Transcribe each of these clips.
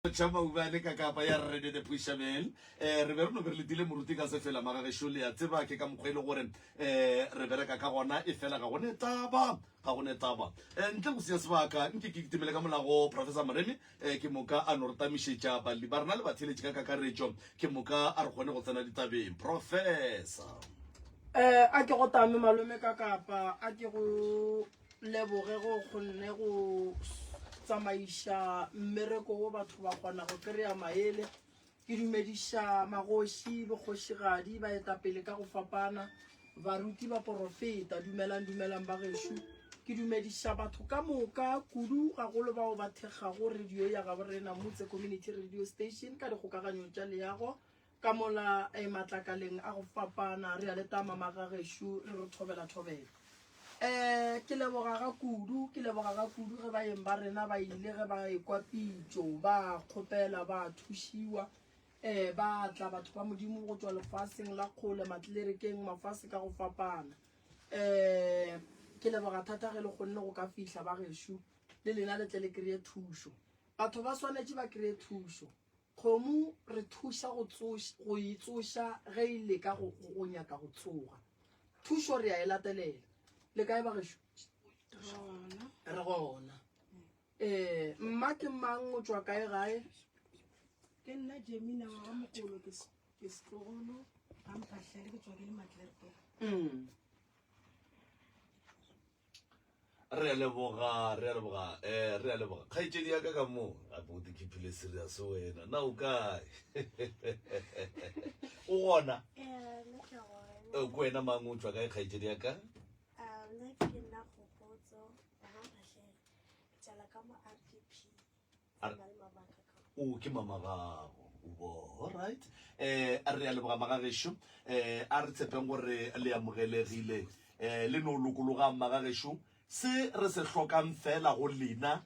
Tša maubane ka kapa ya Radio The Pusherman. Eh, re be re no be re letile moruti ka sefela magagešo le a tseba ke ka mokgwa e le gore eh, re bereka ka gona e fela ga go ne taba ga go ne taba eh, ntle go senya sebaka nke ke kitimele ka molago Professor Moremi eh, ke moka a no re tamišetša balli ba rena le batheeletši ka kakaretšo ke moka a re kgone go tsena ditabeng Professor. Eh, a ke go tame malome ka kapa a ke go leboge go kgonne go tsamaiša mmereko wo batho ba kgona go kry-a maele. Ke dumediša magoši, bokgošigadi, baetapele ka go fapana, baruti, baporofeta. Dumelang, dumelang ba gešo. Ke dumediša batho ka moka, kudu gagolo bao ba thekgago radio ya gabo rena Motse Community Radio Station ka dikgokaganyo tša leago Ka mola e matlakaleng a go fapana, re a le tama magagešo, re re thobela thobela. Um ke leboga ga kudu, ke leboga ga kudu ge baeng ba rena ba ile ge ba ekwa pitšo, ba kgopela, ba thušiwa, um ba tla batho ba Modimo go tšwa lefaseng la kgole, matlerekeng, mafase ka go fapana. Um ke leboga thata ge le kgonne go ka fihla ba gešo, le lena le tle le kry-e thušo. Batho ba swanetše ba kry-e thušo. Kgomo re thuša go tsoša, go e tsoša ge e leka go, go nyaka go tsoga. Thušo re a e latelela. Le kae bagešo? Re gona. Eh, mma ke mang o tšwa kae gae? Ke nna Jemina wa ga Mokolo ke ke setlogolo ga Mphahlele ke tšwa ke le Matlerkeng. Mm. Re a leboga, re a leboga, eh, re a leboga. Kgaetšedi ya ka ka mo, gape o te keepile serious wena. Na o kae? O gona? Ee, nna ke gona. Eh, Ke wena mang o tšwa kae kgaetšedi ya ka? Ah, nna ke nna Kgopotso wa ga Mphahlele. Ke tšwela ka mo RDP. A re- O ke mama gago. O bo, alright. Eh, a re a leboga magagešo. Eh, a re tshepeng gore le amogelegile. Eh, le no lokologang magagešo. Se re se hlokang fela go lena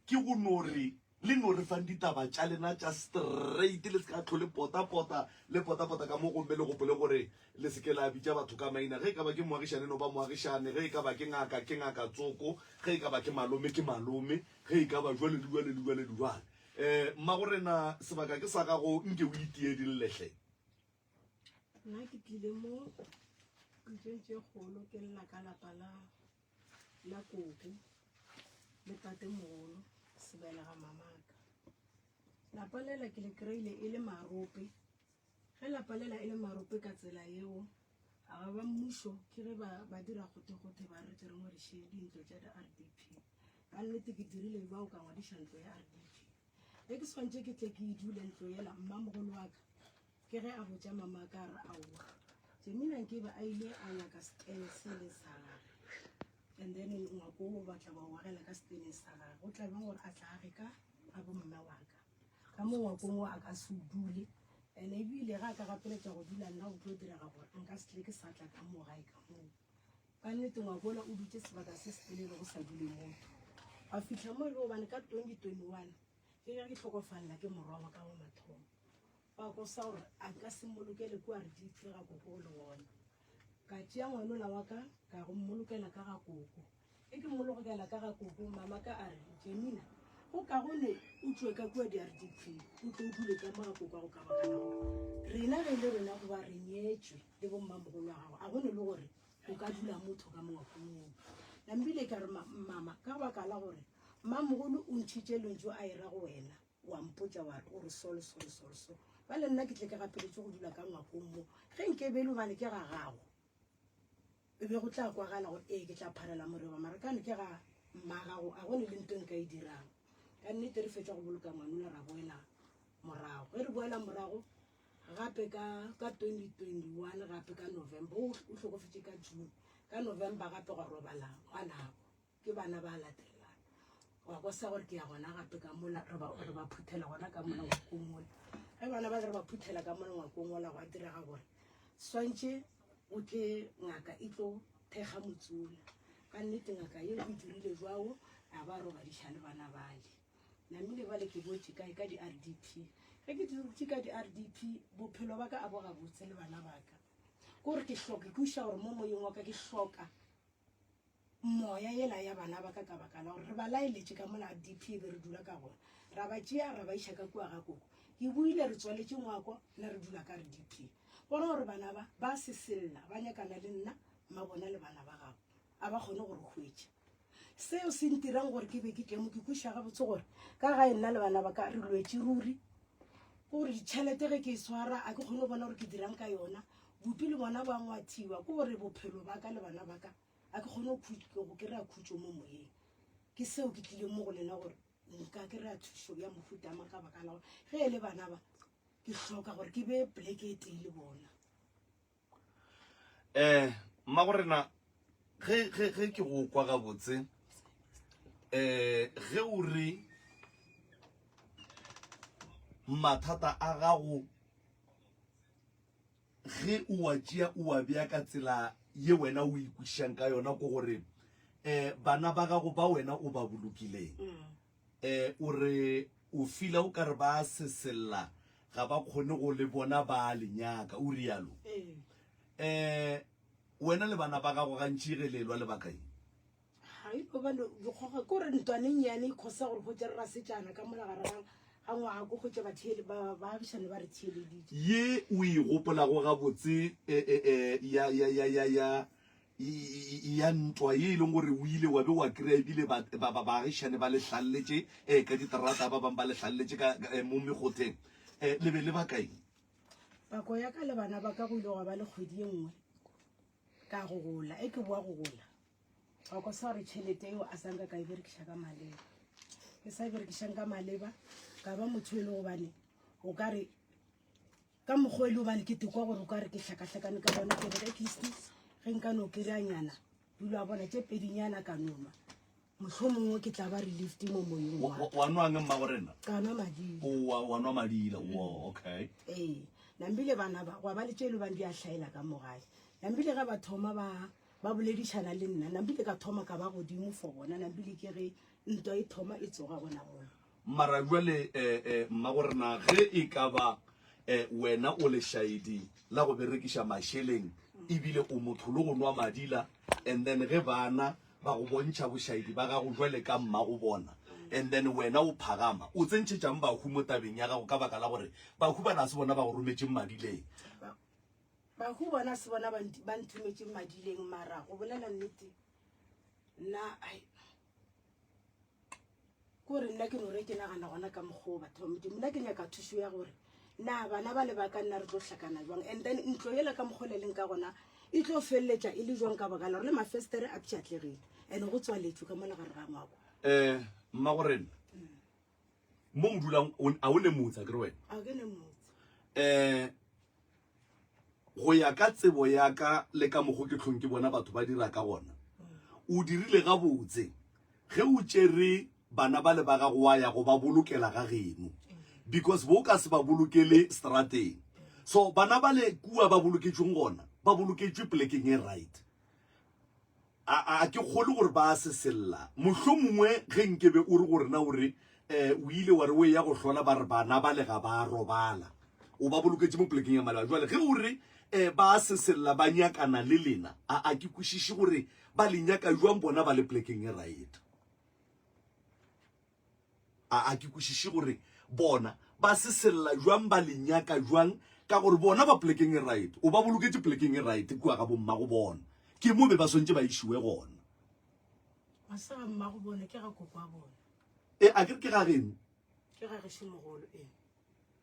ke go no re le no re fang ditaba tša lena tša straight le se ka hlole pota-pota le pota-pota ka mo gomme le gopole gore le se ke la bitša batho ka maina ge e ka ba ke moagišane no ba moagišane ge e ka ba ke ngaka ke ngaka tsoko ge e ka ba ke malome ke malome Ge e ka ba jwale le jwale le jwale le jwale. Eh, mmagorena, sebaka ke sa gago, nke o itie di lle hle. Nna ke tlile mo ntlong tše kgolo ke lla ka lapa la la koko le tatemogolo sebelega mamaka. Lapa lela ke le kry-ile e le marope. Ge lapa lela e le marope ka tsela yeo, a ba mmušo ke ge ba ba dira gote-gote ba re tle re ngwadiše dintlo tša di-RDP. Ka nnete ke dirile bao ka ngwadiša ntlo ya RDP. Ge ke swantše ke tle ke e dule ntlo yela, mmamogolo wa ka ke ge a botša mama ka re aowa Jemina nkebe a ile a nyaka setene se leng sa gage and then ngwako o batla ba o agela ka seteneng sa gage go tla beng gore a tla age ka ga bomme wa ka ka mo ngwakong o a ka se o dule and ebile ga a ka gapeletša go dula nna go tlo direga gore nka se tle ke sa tla ka mo gae ka moo Ka nnete ngwakola o dutše sebaka se setelele go sa dule motho. Gwa fihla mo e le gobane ka 2021 ke ge ke hlokofalela ke morwa wa ka wa mathomo. Gwa kosa gore a ka se mmolokele kua re di ga koko o le gona. Ka tšea ngwanola wa ka ka go mmolokela ka ga koko. Ge ke mmolokela ka ga koko mama ka a re Jemina go kagone o tšwe ka kua di-RDP o tlo o dule ka mo ga koko go ka baka la gore rena ge e le rena goba re nyetšwe le bommamogolo wa gago a go ne le gore o ka dula motho ka mongwakong oo. Nambile ka re, Mama, ka baka la gore mmamogolo o ntšhitše lentšu a era go wena, wa mpotša wa re o re so le so le so le so. Bjale nna ke tle ke gapeletše go dula ka ngwakong mo. Ge nke be e le gobane ke ga gago, e be go tla kwagala gore ee ke tla pharela moreba, mara kane ke ga mmagago, a go ne le nto nka e dirang. Ka nnete re fetša go boloka ngwanola ra boela morago. Ge re boela morago, Gape ka, ka 2021, gape ka November, o, o hlokofetše ka June, ka November gape gwa robala ngwanabo, ke bana ba latelana. Wa kwa sa gore ke ya gona gape ka mola, re ba, re ba phuthela gona ka mola ngwakong mola. Ge bana ba le re ba phuthela ka mola ngwakong mola, gwa direga gore swantše go tle ngaka e tlo thekga motsola. Ka nnete ngaka yeo e dirile jwao, a ba robadiša le bana bale. Namile bale ke botše kae ka di-RDP. Ge ke dutše ka di-RDP, bophelo ba ka a bo gabotse le bana ba ka. Ke gore ke hloka, ke uša gore mo moyeng wa ka ke hloka moya yela ya bana ba ka ka baka la gore re ba laeletše ka mola RDP e be re dula ka gona. Ra ba tšea ra ba iša ka kua ga koko. Ke boile re tswaletše ngwako, nna re dula ka RDP. Bona gore bana ba ba sesella, ba nyakana le nna, mmabona le bana ba gabo. A ba kgone go re hwetša. Seo se ntirang gore ke be ke tle mo, ke kwešiša gabotse gore ka gae nna le bana ba ka re lwetše ruri. Ke gore ditšhelete ge ke e swara a ke kgone go bona gore ke dirang ka yona. Bupi le bona ba ngwathiwa, ke gore bophelo ba ka le bana ba ka a ke kgone go kry-a khutšo mo moyeng. Ke seo ke tlileng mo go lena gore nka kry-a thušo ya mohuta mang ka baka la gore ge e le bana ba ke hloka gore ke be poleke e tee le bona. Eh, mmago rena ge ge ge ke go kwa gabotse eh ge o re mathata a gago ge o wa tšea o wa bea ka tsela ye wena o ikwešišang ka yona ko gore eh bana ba gago ba wena o ba bolokileng um o re o fila o ka re ba sesella ga ba kgone go le bona ba le nyaka o rialo um wena le bana ba gago gantši ge le lwa lebaka eng ga e no ba dikgoga ke gore ntwane nnyane e khosa gore go tse re rasetšana ka mola gare ga ngwaga ko go tse baagišane ba re theeleditše ye o e gopolago gabotse e, e, e, ya ya ya ya ya ya ntwa ye e leng gore o ile wa be wa kry-a ebile baagišane ba le hlalletše um ka diterata ba bangwe ba le hlalletše eh, mo mekgotheng um le be le ba kaeng pako ya ka le bana ba ka go ile gwa ba le kgwedi ye nngwe ka go gola e ke boa go gola wa kwa sa gore tšhelete eo a sanka ka e berekiša ka maleba ke sa e berekišang ka maleba ka ba motho e le gobane o ka re Ka mokgwa e le gobane ke tekwa gore o ka re ke hlakahlakane ka bona ke re at least ge nka no kry-anyana dilo a bona tše pedinyana ka noma mohlho mongwe ke tla ba relieved mo moyeng wa Wa- wa nwang mmago rena ka nwa madila O, wa wa nwa madila wo okay ee nambile bana ba gwa ba le tše e le bang di a hlaela ka mo gae nambile ge ba thoma ba ba boledišana le nna nambile ka thoma ka ba godimo for bona nambile ke ge ntwa e thoma e tsoga gona moo Mara bjale, eh, eh, mmagorena, ge e ka ba eh, wena o lešaedi la go berekiša mašeleng ebile o motho le go nwa madila, and then ge bana ba go bontšha bošaedi ba gago jwale ka mmago bona, and then wena o phagama, o tsentšhetšang bahu mo tabeng ya gago ka baka la gore bahu bana se bona ba go rometšeng madileng? Bahu bona se bona ba nthometšeng madileng, mara go bolela nnete nna ai Kore nna ke no re ke nagana gona ka mokgwa o batho ba Modimo, nna ke nyaka thušo ya gore na bana ba le ba ka nna re tlo hlakana jwang, and then ntlo yela ka mokgwa o le leng ka gona e tlo feleletša e le jwang ka baka la gore le mafestere a pšhatlegile and go tswaletšwe ka mola gare ga ngwako. Um mmagorena mo o dulang a o ne motse a kere wena? A ke ne motse. Um go ya ka tsebo ya ka le ka mokgo ke hlong ke bona batho ba dira ka gona, o dirile gabotse ge o tšere bana ba le ba gago wa ya go ba bolokela ga geno, because bo ka se ba bolokele strateng. So bana ba le kua ba boloketšweng gona, ba boloketšwe polekeng e right. A, a ke kgolwe gore ba a sesella. Mohlomongwe ge nkebe o re go rena o re, eh, o ile wa re o eya go hlola ba re bana bale ga ba robala. O ba boloketše mo polekeng ya maleba. Jwale ge o re, eh, ba a sesella ba nyakana le lena, a, a ke kwešiše gore ba le nyaka jwang bona ba le polekeng e right. A, a ke kwešiše gore bona ba sesella jwang, ba le nyaka jwang, ka gore bona ba polekeng e right. O ba boloketše polekeng e right kua ga bommago bona. Ke mo be ba swantše ba išiwe gona. Ga se ga mmago bona, ke ga koko wa bona. E, a ke re ke ga geno? Ke ga gešo mogolo, ee.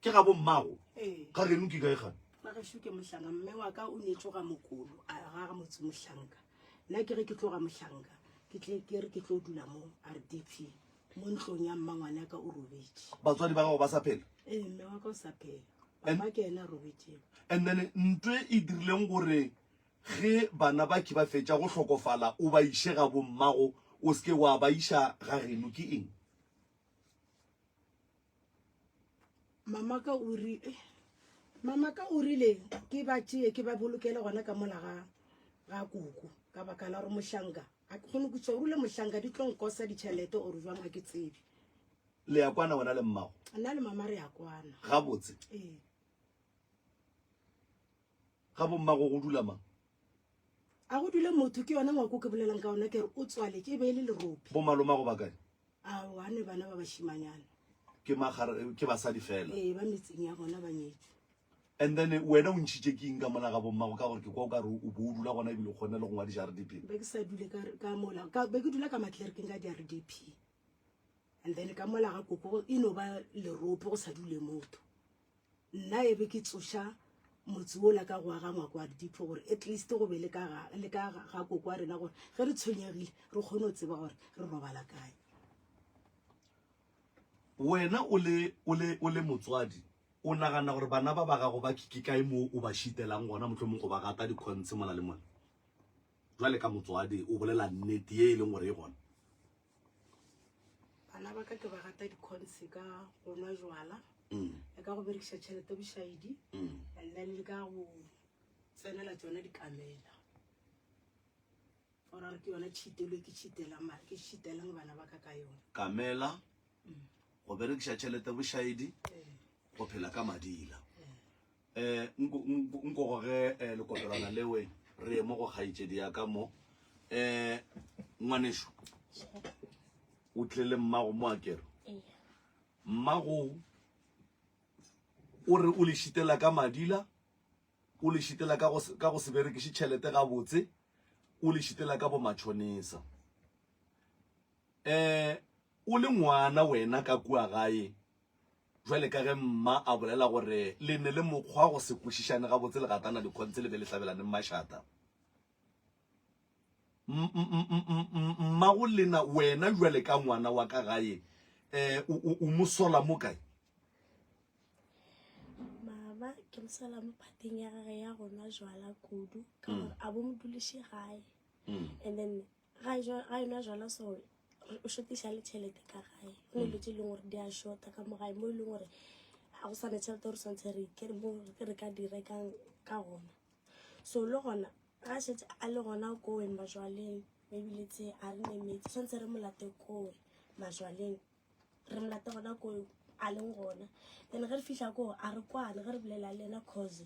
Ke ga bommago? Ee. Ga geno ke kae gane? Ga gešo ke Mohlanka. Mme wa ka o nyetšwe ga Mokolo, a ga ga motse Mohlanka. Nna ke re ke tloga Mohlanka, ke tle ke re ke tlo dula mo RDP, mo ntlong ya mmangwanaka o robetše. Batswadi ba gago ba sa phela? Ee, mme wa ka o sa phela. Mama ke yena a robetšego. And then ntwe e dirileng gore ge bana ba ke ba fetša go hlokofala o ba iše ga bommago o se ke wa ba iša ga geno ke eng? Mama ka o ri eh, mama ka o rile ke ba tšee ke ba bolokele gona ka mola ga ga koko ka baka la gore mohlanka a ke kgone go o rile mohlanka di tlo nkosa ditšhelete or jwang ga ke tsebe. Le ya kwana wena le mmago? Nna le mama re ya kwana. Gabotse. Ee. Ga bommago go dula mang? A go dule motho, ke yona ngwako ke bolelang ka ona ke re o tswaletše e be e le leropi. Bomalomago ba kae? Aowa, ne bana ba bašimanyana. Ke. Ke magare ke basadi fela. Ee, ba metseng ya bona ba nyetšwe. And then wena o ntšhitše ke eng ka mola ga bommago ka gore ke kwa o ka re o bo o dula gona ebile o kgonne le go ngwadiša RDP? Be ke sa dule ka, ka mola, ka, be ke dula ka Maklerkeng ka di-RDP. And then ka mola ga koko e no ba lerope go sa dule motho. Nna e be ke tsoša motse wola ka go aga ngwako wa RDP gore at least go be le ka ga, le ka ga, ga koko wa rena gore ge re tshwenyegile re kgone go tseba gore re robala kae. Wena o le, o le, o le motswadi, o nagana gore bana ba ba gago ba ke kae mo o ba šitelang gona, mohlomong go ba gata dikhontshe mola le mola? Jwale ka motswadi o bolela nnete ye e leng gore e gona. Bana ba ka ke ba gata dikhontshe ka go nwa jwala, le ka go berekiša tšhelete bošaedi, and then le ka go tsenela tšona dikamela. O ra re ke yona tšhitelo e ke tšhitelang ma- ke tšhitelang bana ba ka ka yona. Kamela, go berekiša tšhelete bošaedi, go phela ka madila. Eh, nko nko nko goge eh, lekopelwana lewe re ye mo go kgaetšedi ya ka mo. Eh, ngwanešu, o tle le mmago mo akere. Ee. Mmago o re o le šitela ka madila, o le šitela ka go ka go se berekiše tšhelete gabotse, o le šitela ka bomatšhonisa. Um o le ngwana wena ka kua gae, jwale ka ge mma a bolela gore le ne le mokgwa go se kwešišane gabotse le gatana dikgontse le be le hlabelaneng mašata. Mmago lena wena jwale ka ngwana wa ka gae, um o mo sola mo kae? Mama ke mo sola mo phateng ya gage ya go nwa jwala kudu ka gore a bo mo duliše gae. And then ga e nwa jwala so o šotiša le tšhelete ka gae. Go ne dilo tše e leng gore di a shota ka mo gae mo e leng gore ga go sana tšhelete gore swantse re ikere mo re ka di rekang ka gona. So le gona ga šetše a le gona kowe majwaleng maybe le tse a re ne metsi swantse re mo late kowe majwaleng. Re mo late gona ko a leng gona. Then ge re fihla koo a re kwane ge re bolela le yena cause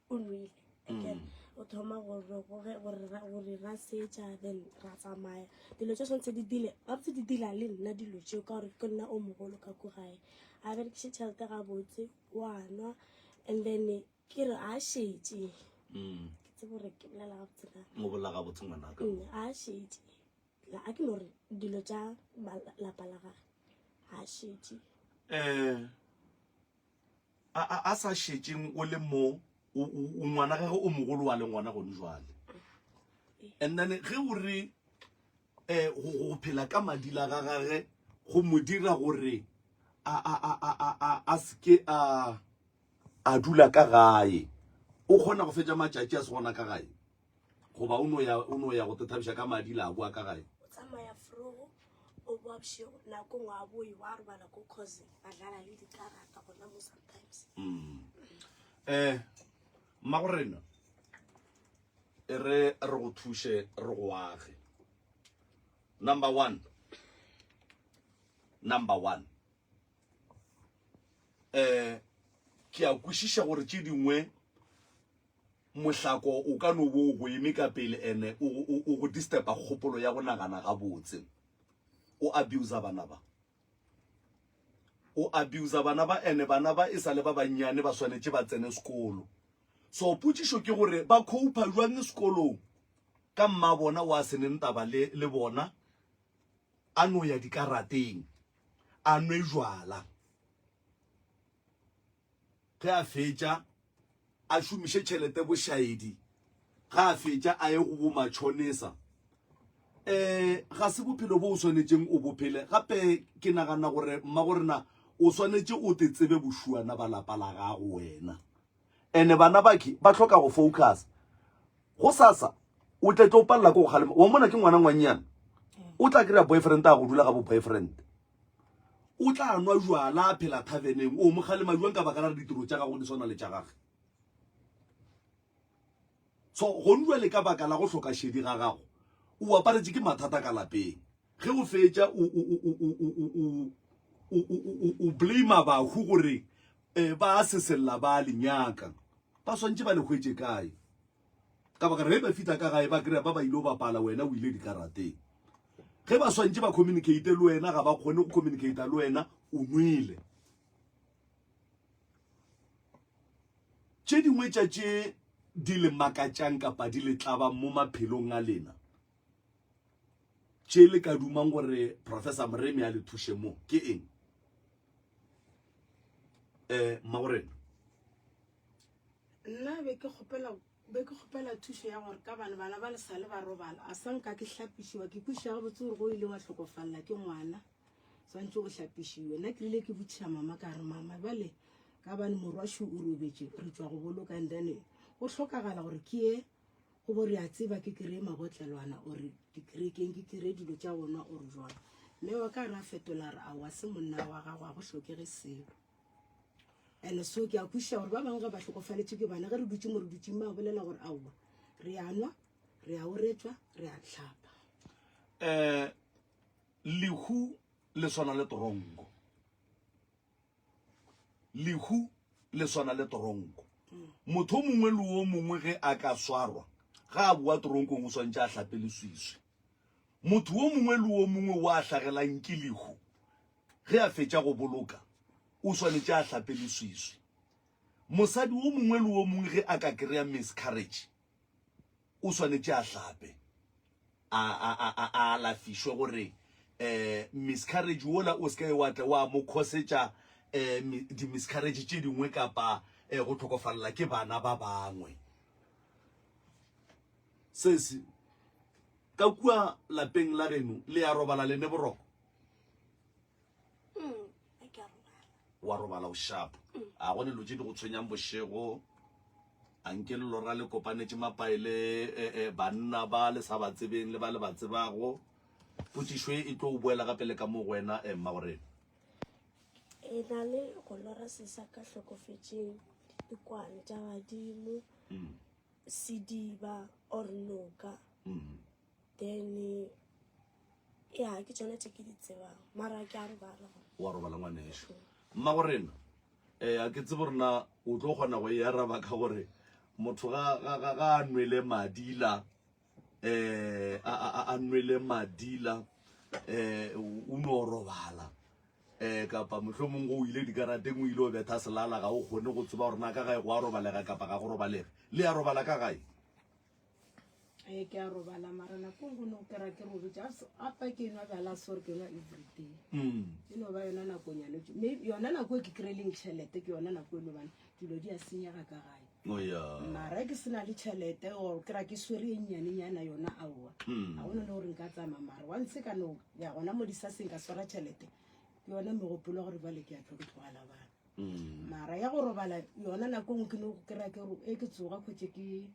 o nwele. Again o thoma go re rasetša then ra tsamaya. Dilo tše tshwanetse di dile gabotse di dila le nna dilo tšeo ka gore ke nna o mogolo ka ko gae. A berekiše tšhelete gabotse wa nwa and then ke re a šetše. Ke tsebe gore ke bolela gabotse na. O bolela gabotse ngwanaka. A šetše. La a ke no re dilo tša lapa la gage a šetše. Eh a a a sa šetšeng o le mo o o ngwana gage o mogolo wa le ngwana gone jwale. And then ge o re eh go go phela ka madila ga gage go mo dira gore a a a a a a a seke a a dula ka gae. O kgona go fetša matšatši a se gona ka gae. Goba o no ya o no ya go tethabiša ka madi la boa ka gae. O tsamaya frogo o boa bošego nako nngwe a boe wa robala ko cause ba dlala le dikarata gona mo sometimes. Eh mmago rena e re re go thuše re go age. Number 1. Number 1. Eh ke a kwešiša gore tše dingwe Mohlako o ka no bo o go eme ka pele ene o, o, o go disturba kgopolo ya go nagana gabotse. O abuser bana ba. O abuser bana ba ene bana ba e sa le ba bannyane ba swanetše ba tsene sekolo. So potšišo ke gore ba copa jwang sekolong ka mma bona o a se neng taba le, le bona a no ya dikarateng a nwe jwala. Ge a fetša a šomiše tšhelete bošaedi, ge a fetša a ye go bo matšhonesa. Um ga se bophelo bo o swanetšeng o bo phele. Gape ke nagana gore mmagorena o swanetše o te tsebe bošuana ba lapa la gago wena. Ene bana bakhe ba hloka go focus. Gosasa o tle tlo palela ke go kgalema. Wa mmona ke ngwana ngwannyana. O tla kry-a boyfriend a go dula ga bo boyfriend. O tla nwa jwala a phela thaveneng. O mo kgalema jwang ka baka la re ditiro tša gago di swana le tša gage? So gone jwale ka baka la go hloka šedi ga gago, o aparetše ke mathata ka lapeng. Ge o fetša o o o o o o o o o blame bahu gore eh, ba a sesella ba a le nyaka. Ba swantše ba le hwetše kae? Ka baka ge ba fihla ka gae ba kry-a ba ba ile go bapala wena o ile dikarateng. Ge ba swantše ba communicate le wena ga ba kgone go communicate le wena. O nwele. Tše dingwe tša tše di le makatšang kapa di le tlabang mo maphelong a lena, tše le ka dumang gore Professor Moremi a le thuše mo, ke eng? Eh, mmagorena. Nna be ke kgopela be ke kgopela thušo ya gore ka bane bana ba le sa le ba robala a sa nka ke hlapišiwa ke kwešiša gabotse gore go ile wa hlokofalela ke ngwana swantse o hlapišiwe nna ke rile ke botšiša mama ka re mama bjale ka bane morwašo o robetše re tšwa go boloka and then go hlokagala gore ke ye go bo re a tseba ke kry-e mabotlelwana ore dikerekeng ke kry-e dilo tša bona ore jwang mme wa ka re a fetola re aowa se monna wa gago a go hlokege selo and so ke a kwešiša gore ba bangwe ge ba hlokofaletše ke bana ge re dutše mo re dutšeng ba bolela gore aowa re a nwa re a oretšwa re a hlapa um lehu le swana le toronko lehu le swana le toronko motho o mongwe le o mongwe ge a ka swarwa ga a boa toronkong o swantše a hlape leswiswi motho o mongwe le o mongwe o a hlagelang ke lehu Ge a fetša go boloka, o swanetše a hlape leswiswi. Mosadi wo mongwe le wo mongwe ge a ka kry-a miscarriage, o swanetše a hlape, a, a, a, a, a alafišwe gore um miscarriage wola o se ke wa tla wa mo khosetša um di-miscarriage tše dingwe kapa um go hlokofalela ke bana ba bangwe. Sesi, ka kua lapeng la geno le ya robala le ne boroko? Mm, ke a robala. Wa robala o sharp. A go ne dilo tše di go tshwenyang bošego? A nke le lora le kopanetše mapae le eh, eh, banna ba le sa ba tsebeng le ba le ba tsebago? Potšišo e e tlo boela gape le ka mo go wena eh, mmagorena. E na le go lora se sa ka hlokofetšeng, ditikwane tša badimo, sediba or noka. Then ya ke tsone tse ke di tsebang mara ke a robala gona. Wa robala ngwanešu. Mmagorena, eh, a ke tsebe gore na o tlo kgona go e araba ka gore motho ga, ga, ga, ga a nwele madila eh, a, a, a nwele madila eh, o no robala eh, kapa mohlomong go o ile dikarateng o ile o betha selala ga o kgone go tseba gore na ka gae go a robalega kapa ga go robalege. Le a robala ka gae? Ee, ke a robala mara nako nngwe no kry-a ke robetše apa ke nwa bjala sore ke nwa everyday mm. e no ba yona nakonyana mme yona nako e ke kry-leng tšhelete ke yona nako e lobane dilo di a senyega ka gae oh, mara ke se na le tšhelete or kry-a ke swere e nnyanenyana yona aowa mm. ga gona le gore nka tsamaya mara once ka no ya gona mo disaseng ka swara tšhelete ke yona megopolo gore bale ke ya tlo ke tlogela bana mm. mara ya go robala yona nako nngwe ke no kry-a ke e ke tsoga kgwetse ke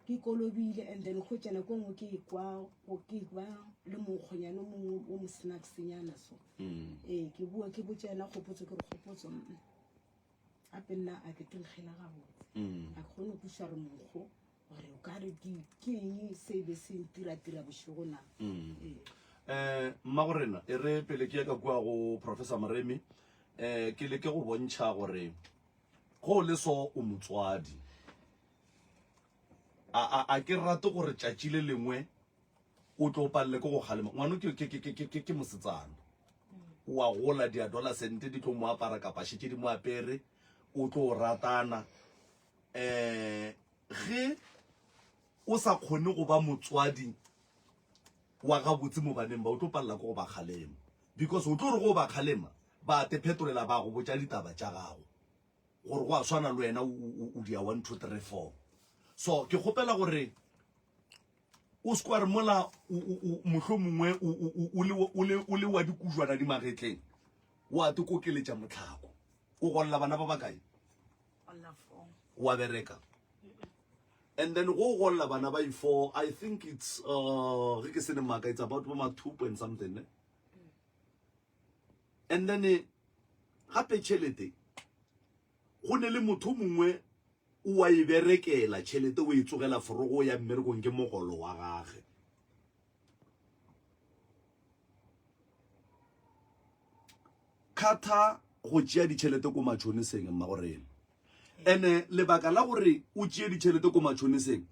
ke kolobile and then kgwetša nako nngwe ke kwa ke kwa le monkgonyane o mongwe o mo snacksenyana so mm. ee ke bua ke botša yena kgopotso ke re kgopotso gape nna a ke tenkgela gabotse mm. a ke kgone go kweša re monkgo gore o ka re ke eng se be se ntiratira bošego na um mm. mmagorena e re pele ke ya ka kua go professor moremi um ke leke go bontšha gore go le so o motswadi A, a, a ke rate gore tšatši le lengwe o tlo palele ke go kgalema ngwano ke, ke, ke, ke, ke, ke, ke mosetsana o a gola diadolescente di tlo mo apara kapa šetše di mo apere o tlo ratana um ge o sa kgone go ba motswadi wa gabotse mo baneng ba o tlo palela ke go ba kgalema because o tlo re go ba kgalema ba te phetolela ba go botša ditaba tša gago gore go a swana le wena o dia 1 2 3 4 so ke kgopela gore o se kwa re mola mohlomongwe o le wa dikujwana di magetleng wa te kokeletša motlhako o golla bana ba bakae wa bereka and then go golla bana ba i-four i think it's uh ge ke se ne maaka it's about bo ma two point something ne And then gape tšhelete go ne le motho mongwe o wa e berekela tšhelete o e tsogela forogo ya mmerekong ke mogolo wa gage. Khatha go tšea ditšhelete ko matšhoniseng mmagorena. Ene lebaka la gore o tšee ditšhelete ko matšhoniseng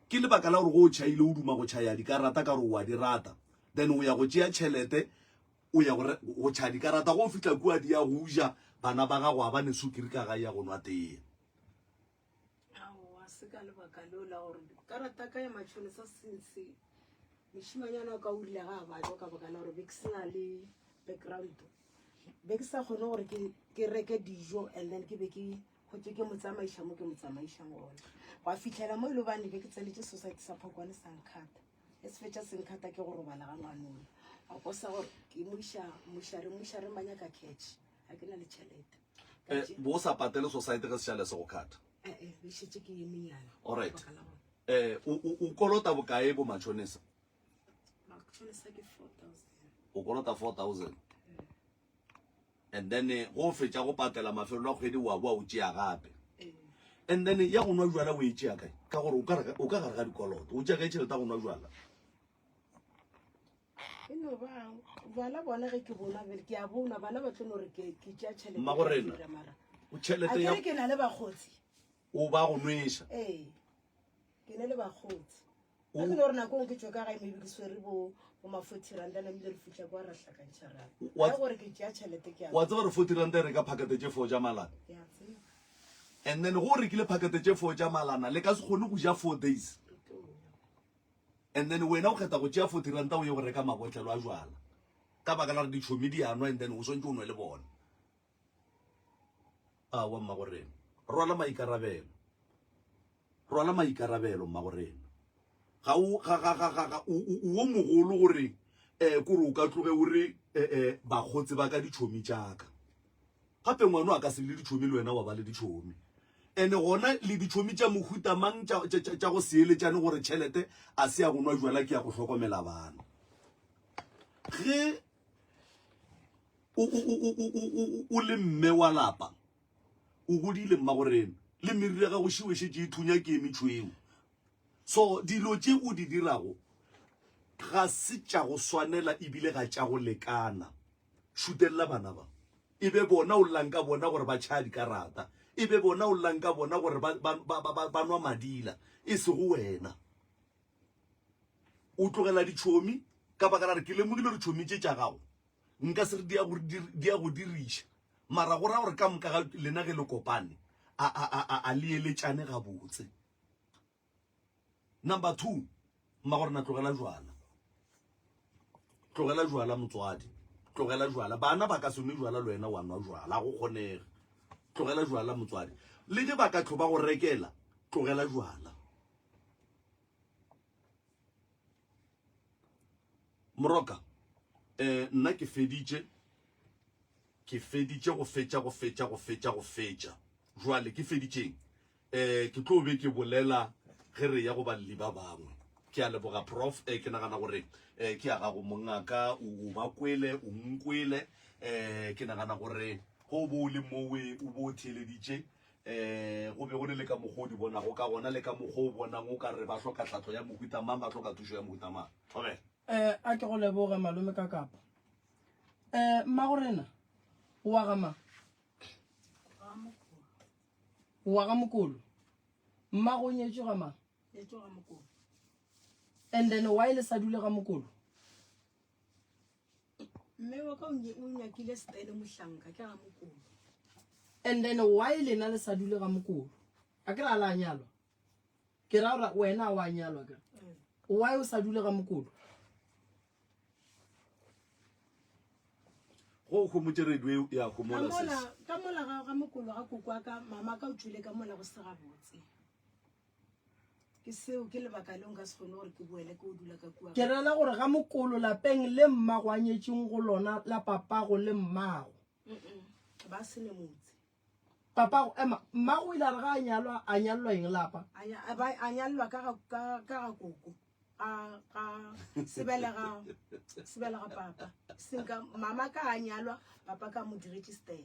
ke lebaka la gore go o tšhaile o duma go tšhaya dikarata ka gore o a di rata then o ya go tšea tšhelete. O ya go go tšha dikarata go fihla kua di ya go ja bana ba gago a ba ne sukiri ka gae ya go nwa tee. Aowa se ka lebaka leo la gore karata ka ya matšhonisa since mošimanyana wa ka o rile ga a bajwa ka baka la gore be ke se na le background be ke sa kgone gore ke reke dijo and then ke be ke hwetše ke mo tsamaiša mo ke mo tsamaišang gona gwa fitlhela mo e le bane be ke tsenetše society sa phokwane sa nkhata e se fetša senkhata ke go robala ga ngwanona a kosa gore ke mo iša mošareng mošareng ba nyaka catch ga ke na le tšhelete eh, bo o sa patele society ge sešale se go kgatha eh, eh, be šetse ke emenyana alright eh o kolota bokae bo matšhonisa matšhonisa ke 4000 o kolota 4000 and then eh, go fetša go patela mafelelo a kgwedi wa boa o tšea gape and then ya go nwa jwala o e tšea kae ka gore o ka gare ga dikoloto o tšea kae tšhelete ya go nwa jwala e no ba jwala bona ge ke bona bele ke a bona bana ba tlo no re ke ke tšea tšhelete Mmago ke a rena, dira mara o tšhelete a ya kere ke na le bakgotsi o ba go nweša ee ke ne le bakgotsi O- ka ke no re nako ngwe ke tšwe ka gae maybe ke swere bo bo ma 40 rand namile re fitlha kwa ra hlakantšha ra Wa- ga gore ke tšea tšhelete ke a wa tseba gore 40 rand e reka phakete tše four tša malana ke a tseba and then go o rekile phakete tše four tša malana le ka se kgone go ja four days re tlo ja And then wena o kgetha go tšea 40 ranta o ye go reka mabotlelo a jwala ka baka la gore ditšhomi di a nwa and then o swantše o nwe le bona. Aowa mmagorena, rwala maikarabelo. Rwala maikarabelo mmagorena. Ga o ga ga ga ga ga o o wo mogolo gore eh kore o ka tloge o re eh eh bakgotsi ba ka ditšhomi tša ka. Gape ngwano a ka se be le ditšhomi le wena wa ba le ditšhomi. Ene gona le ditšhomi tša mohuta mang tša, tša, tša, tša go se eletšane gore tšhelete a se ya go nwa jwala ke ya go hlokomela bana. Ge o, o, o, o, o, o, o le mme wa lapa, o godile mmagorena, le meriri ya gago šiwe šetše e thunya ke e metšhweu. So dilo tše o di dirago ga se tša go swanela ebile ga tša go lekana. Šutelela bana ba. E be bona o llang ka bona gore ba tšhaya dikarata. E be bona o llang ka bona gore ba, ba, ba, ba, ba nwa madila, e sego wena. O tlogela ditšhomi ka baka la gore ke lemogile gore tšhomi tše tša gago nka se re di ya go di ya go diriša mara go ra gore ka moka ga lena ge le kopane a, a, a, a, a le eletšane gabotse. Number 2, mmagorena tlogela jwala. Tlogela jwala motswadi. Tlogela jwala. Bana ba ka se nwe jwala le wena wa nwa jwala. Go kgonege. Tlogela jwala motswadi. Le ge ba ka tlo ba go rekela, tlogela jwala. Moroka, eh nna ke feditše ke feditše go fetša go fetša go fetša go fetša. Jwale ke feditšeng? Eh, ke tlo be ke bolela ge re ya go balli ba bangwe. Ke a leboga Prof. Eh, ke nagana gore eh, ke ya gago mongaka, o, o ba kwele, o nkwele. Eh, ke nagana gore go bo o le mowe o bo o theeleditše eh, go be go le le ka mokgwa o di bonago ka gona le ka mokgwa o bonang o ka re ba hloka tlhahlo ya mohuta mang, ba hloka thušo ya mohuta mang. Thobela. Eh, a ke go leboge malome ka kapa. Eh, mmagorena, o wa ga mang? Wa ga Mokolo. Mmago o nyetšwe ga mang? Nyetšwe ga Mokolo. And then why le sa dule ga Mokolo? Mme wa ka o nyakile style mohlanka ke ga Mokolo. And then why lena le sa dule ga Mokolo? A ke ra la nyalwa. Ke ra gore wena wa nyalwa ke. Mm. Why o sa dule ga Mokolo? Go homotše radio e a homola Ka mola, ka mola ga ga mokolo ga koko wa ka, mama ka o tšwile ka mola go se gabotse. Ke seo ke lebaka leo nka se kgone gore ke boele ke o dula ka kua. Ke rela gore ga mokolo lapeng le mmago a nyetšeng go lona la papago le mmago. Ba se ne motse. Papago, ema, mmago o ile a re ga a nyalwa, a nyalelwa eng lapa? A nya- a ba- a nyalelwa ka ga, ka, ka ga koko. Ga, ga, sebelega, sebelega papa. Seng ka, mama ka a nyalwa, papa ka mo diretše stele.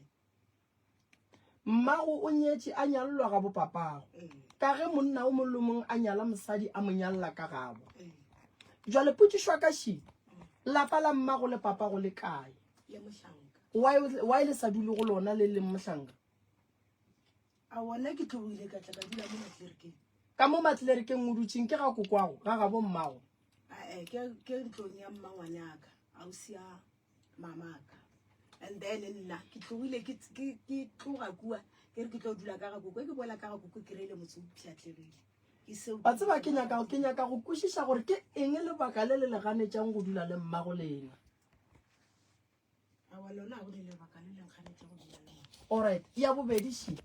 Mmago o nyetše a nyalelwa ga bopapago. Ee, Ka ge monna o mongwe le mongwe a nyala mosadi a mo nyalela ka gabo. ee. Jwale potšišo ya ka še, lapa la mmago le papago le kae? Le mohlanka. Why, why le sa dule go lona le leng mohlanka? A wona ke tlogile ka tla ka dula mo matlerekeng. Ka mo matlerekeng o dutšeng ke ga kokwago, ga gabo mmago. Ae, ke ke ntlong ya mmangwane aka, ausi ya. Mamaka. And then nna ke tlogile ke ke ke tloga kua ke re ke tlo dula ka ga koko ke boela ka ga koko ke reile motse o pšhatlegile. Ke seo Wa tseba ke nyaka ke nyaka go kwešiša gore ke eng lebaka le le le ganetšang go dula le mmago lena. Aowa lona ga go ne lebaka le le nkganetša go dula le mama. Alright, ya bobedi še.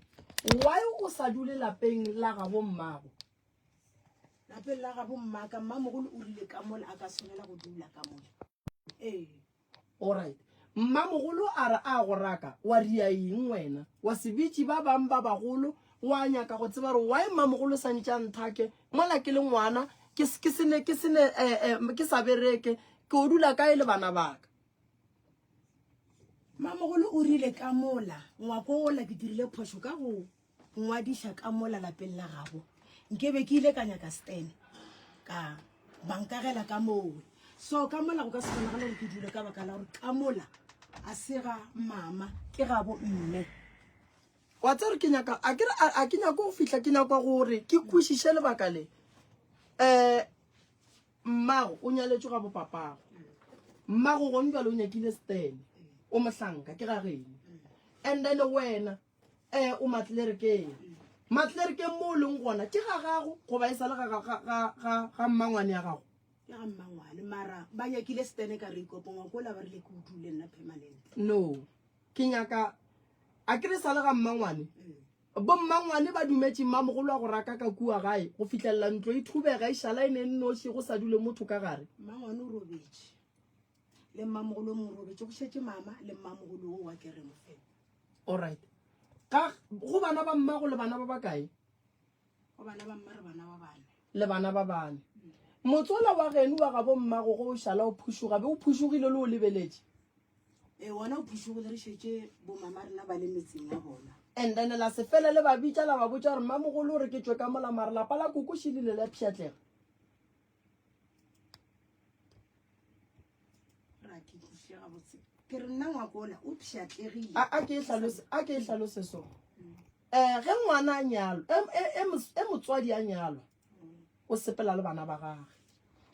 Why o sa dule lapeng la gabo mmago? Lapeng la gabo mmaka mmamogolo o rile ka mola a ka swanela go dula ka mola. Ee. Alright. Mmamogolo a re a go raka, wa ria eng wena? Wa se bitše ba bang ba bagolo, wa nyaka go tseba gore why mmamogolo sa ntše a nthake mola ke le ngwana, ke ke sene ke sene eh, eh, ke sa bereke, ke o dula kae le bana baka? Mmamogolo o rile ka mola ngwako ola ke dirile phošo ka go ngwadiša ka mola lapeng la gabo nkebe ke ile ka nyaka stene ka ba nkagela ka mowe so ka mola go ka se kgonagale gore ke dule ka baka la gore ka mola a se ga mama ke gabo mme. Wa tseba gore ke nyaka a ke re a ke nyako go fihla ke nyaka gore ke kwešiše lebaka le um Mmago o nyaletšwe ga bopapago. Mmago gone bjale o nyakile stene o mohlanka ke ga geno and then wena eh o matlerekeng matlerekeng mo o leng gona ke ga gago goba e sa le ga ga ga ga ga mmangwane ya gago ke ga mmangwane mara ba nyakile stene ka re ikopo ngwakola ba rile ke o dule nna permanent no ke nyaka a ke re sa le ga mmangwane Bommangwane ba dumetše mmamogolo wa go raka ka kua gae go fihlelela ntlo e thubega e šala e ne nnoši go sa dule motho ka gare. Mmangwane o robetše le mmamogolo o mongwe o robetše go šetše mama le mmamogolo o wa keremo fela. Alright. Ka go bana ba mmago le bana ba bakae? Go bana ba mma re bana ba bane. Le bana ba bane. Motsola wa geno wa gabo mmago go o šala o phušoga be o phušogile le o lebeletše. Ee, wona o phušogile re šetše bomama rena ba le metseng ya bona. And then la se fele le ba bitša la ba botša gore mmamogolo o re ke tšwe ka mola mara lapa la koko šilile la pšhatlega. Ra ke kwešiše gabotse. Ke re nna ngwako ola o pšhatlegile. A a ke e hlalose a ke e hlalose so. Eh ge ngwana a nyalwa e, e, e, e motswadi a nyalwa o sepela le bana ba gage.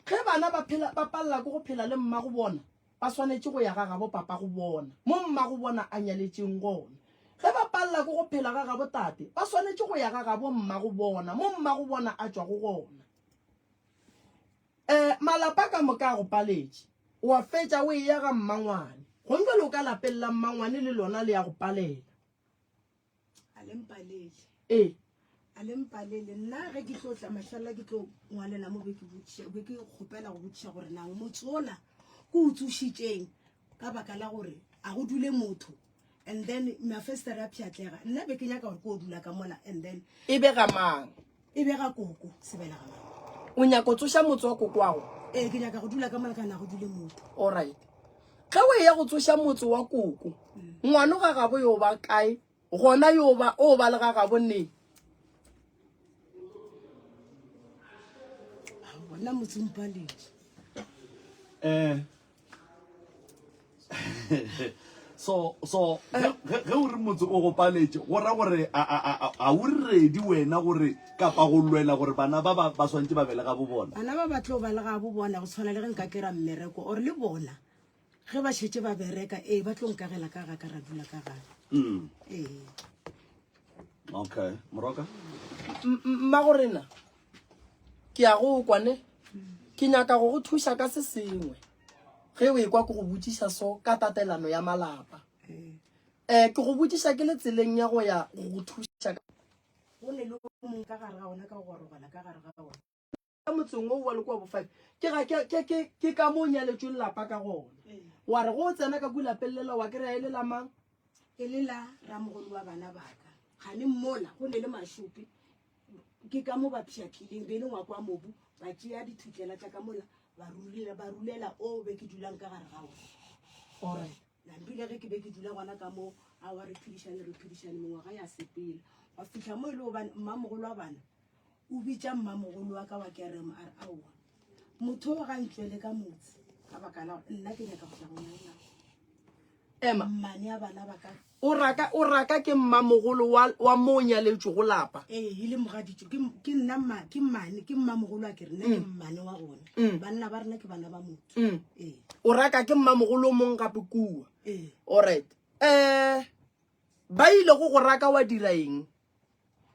Ge bana ba phela ba palela ke go phela le mmago bona ba swanetše go ya ga gabo papa go bona mo mmago bona a nyaletšeng gona. Ge ba palela ke go phela ga gabo tate ba swanetše go ya ga gabo mmago bona mo mmago bona a tšwago gona. Um malapa ka moka a go paletše wa fetša o eya ga mmangwane. Gong jwale o ka lapeng la mmangwane le lona le ya go palela. A le mpalele. Ee. A le mpalele. Nna ge ke tlo tla mašalla ke tlo ngwalela mo be ke botšiša, be ke kgopela go botšiša gore nang motse ola ke o tsošitšeng ka baka la gore a go dule motho and then mafestere a pšhatlega. Nna be ke nyaka gore ke o dula ka mola and then E be ga mang? E be ga koko, sebela ga mama. O nyaka go tsoša motse wa kokoago? Ee, ke nyaka go dula ka mola kana go dule motho. Alright. Ge o eya go tsoša motse wa koko, ngwano ga gabo yo ba kae? Gona yo ba o ba le ga gabo neng? Gona motse o mpaletše. Eh. so so ge o re motse o go paletše go ra gore a o ready wena gore kapa go lwela gore bana ba ba swantše ba be le gabo bona bana ba ba tlo ba le gabo bona go tshwana le ge nka kera mmereko or le bona ge ba šetše ba bereka ee ba tlo nkagela ka ga ka ra dula ka gae mm. ee okay moroka mmagorena Ke a go kwa ne. Ke nyaka go go thuša ka se sengwe. Ge o ekwa ke go botšiša so ka tatelano ya malapa. Eh, ke go botšiša ke le tseleng ya go ya go go thuša ka. Go ne le o mongwe ka gare ga ona ka go robala ka gare ga ona. Ka motseng wo wa le kua boFive. Ke ga ke ke ke ke ka mo o nyaletšweng lapa ka gona. Wa re go o tsena ka kua lapeng lela wa kry-a e le la mang? E le la ramogolo wa bana ba ka. Kgane mola go ne le mašope Ke ka mo ba pšhatlileng, be e le ngwako wa mobu, ba tšea dithutlela tša ka mola, ba rulela, ba rulela o be ke dulang ka gare ga ona. Alright. Nampile ge ke be ke dula gona ka mo, aowa re phedišane, re phedišane, mengwaga ya sepela. Gwa fihla mo e le gobane mmamogolo wa bana o bitša mmamogolo wa ka wa kerema a re, aowa, motho o ga ntšwele ka motse ka baka la gore nna ke nyaka go tla go nyala Ema. mmane ya bana ba ka. O raka, o raka ke mmamogolo wa, wa mo o nyaletšwego lapa. Ee, e le mogaditšo. Ke, ke nna mma, ke mmane, ke mmamogolo a ke re, nna ke mmane wa gona. Banna ba rena ke bana ba motho. Ee. O raka ke mmamogolo o mong gape kua. Ee. Alright. Eh, ba ile go go raka wa dira eng?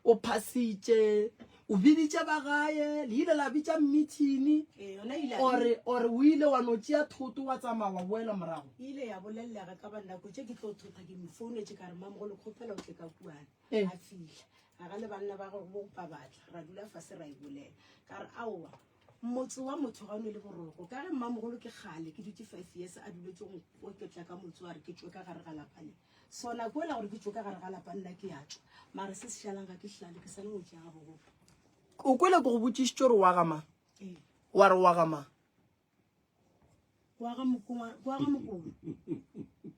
O phasitše, o biditše ba gae, le ile la bitša meeting, Ee, yona e ile ya- ore, ore o ile wa no tšea thoto wa tsamaya wa boela morago. E ile ya bolellega ka ba nako tše ke tlo thotha ke mo founetše ka re mmamogolo kgopela o tle ka kuana. Ee. A fihla. A ga le banna ba gagwe bo gopa batla ra dula fase ra e bolela. Ka re aowa motse wa motho ga o ne le boroko ka ge mmamogolo ke kgale ke dutše 5 years a duletše go oketla ka motse wa re ke tšwe ka gare ga lapa le. So nako ela gore ke tšwe ka gare ga lapa nna ke a tšwa mara se se šalang ga ke šale ke sale ngwetši ya ga bogopa. O kwele ke go botšišitše gore wa ga mang? Ee. Wa re wa ga mang? Wa ga Mokongwa, wa ga Mokongwa.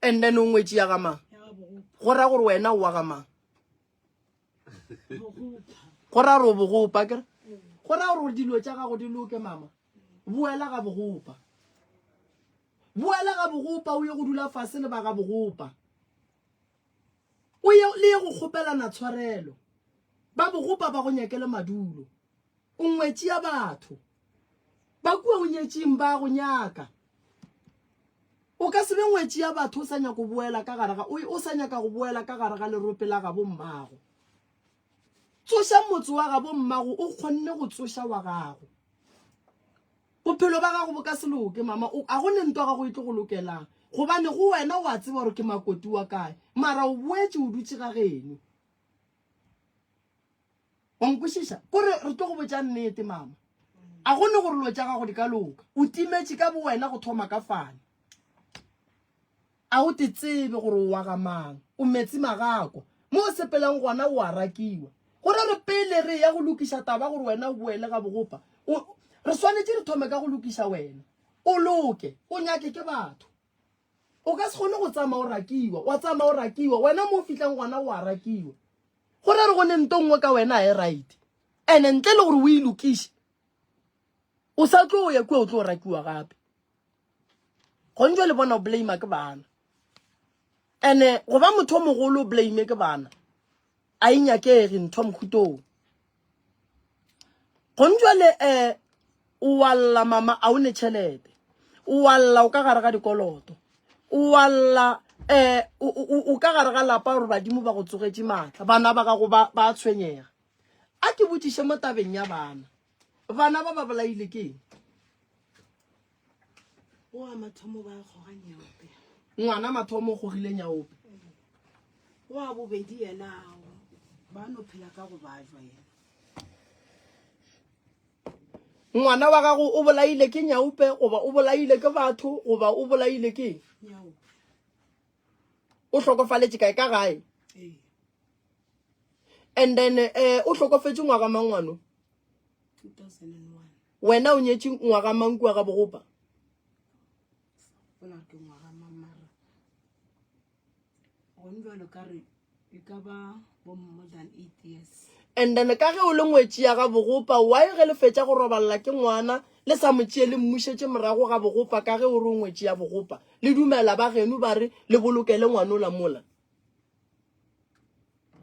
And then o ngwetši ya ga mang? Ya ga Bogopa. Go ra gore wena o wa ga mang? Bogopa. Go ra gore o Bogopa akere? Go ra gore dilo tša gago di loke mama. Boela ga Bogopa. Boela ga Bogopa o ye go dula fase le ba ga Bogopa. O ye le ye go kgopelana tshwarelo. Ba Bogopa ba go nyakele madulo. O ngwetši ya batho. Ba kua o nyetšeng ba go nyaka. O ka se be ngwetši ya batho o sa nyaka go boela ka gare ga o sa nyaka go boela ka gare ga lerope la gabo mmago. Tsoša motse wa gabo mmago o kgonne go tsoša wa gago. Bophelo ba gago bo ka se loke, mama. O, a go ne ntwa gago e tlo go lokelang. Gobane go wena o a tseba gore ke makoti wa kae. Mara o boetše o dutše ga geno. Wa nkwešiša? Kore re tlo go botša nnete, mama. A go ne gore lo tša gago di ka loka. O timetše ka bowena go thoma ka fane. A o te tsebe gore o wa ga mang. O metsi magakwa. Mo o sepelang gona o a rakiwa. Go ra re pele re ya go lokiša taba gore wena o boele ga bogopa, o, re swanetše re thome ka go lokiša wena. O loke, o nyake ke batho. O ka se kgone go tsamaya o rakiwa, wa tsamaya o rakiwa, wena mo o fihlang gona o a rakiwa. Go ra re go ne nto nngwe ka wena a e right. Ene ntle le gore o e lokiše, o sa tlo ya kua o tlo rakiwa gape. Gone jwale bona o blame ke bana. Ene go ba motho o mogolo o blame ke bana. A e nyakege ntho mohutong. Gone jwale eh o walla mama a o ne tšhelete. O walla o ka gare ga dikoloto. O walla eh o ka gare ga lapa gore badimo ba go tsogetše matla. Bana ba gago ba ba tshwenyega. A ke botšiše mo tabeng ya bana. Bana ba ba bolaile ke eng? Oa mathomo ba kgoga nyaope. Ngwana mathomo o kgogile nyaope. Oa bobedi yena ba no phela ka go bajwa yena. Ngwana wa gago o bolaile ke nyaope goba o bolaile ke batho goba o bolaile ke eng? Nyaope. O hlokofaletše kae ka gae? Ee. And then eh o hlokofetše ngwaga mang ngwano? 2001. Wena o nyetše ngwaga mang kua ga Bogopa? Gopola gore ke ngwaga mang mara gone jalo ka re e ka ba bo more than 8 years. And then ka ge o le ngwetši ya ga Bogopa, why ge le fetša go robalela ke ngwana le sa mo tšee le mmušetše morago ga Bogopa ka ge o re o ngwetši ya Bogopa? Le dumela ba geno ba re le bolokele ngwanola mola?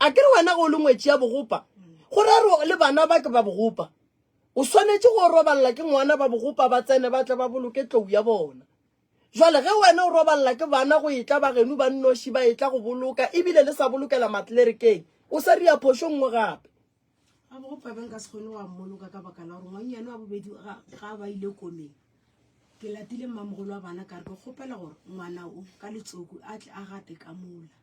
A ke re wena ge o le ngwetši ya Bogopa, go ra re le bana ba ke ba Bogopa. O swanetše go robalela ke ngwana ba Bogopa ba tsene ba tle ba boloke tlou ya bona. Jwale ge wena o robalela ke bana go etla ba geno ba nnoši ba etla go boloka ebile le sa bolokela matlerekeng, o sa ria phošo nngwe gape. Ga Bogopa be nka se kgone go a mmoloka ka baka la gore ngwannyane wa bobedi ga ga ba ile komeng. Ke latile mmamogolo wa bana ka re ke kgopela gore ngwana o ka letsoku a tle a gate ka mola.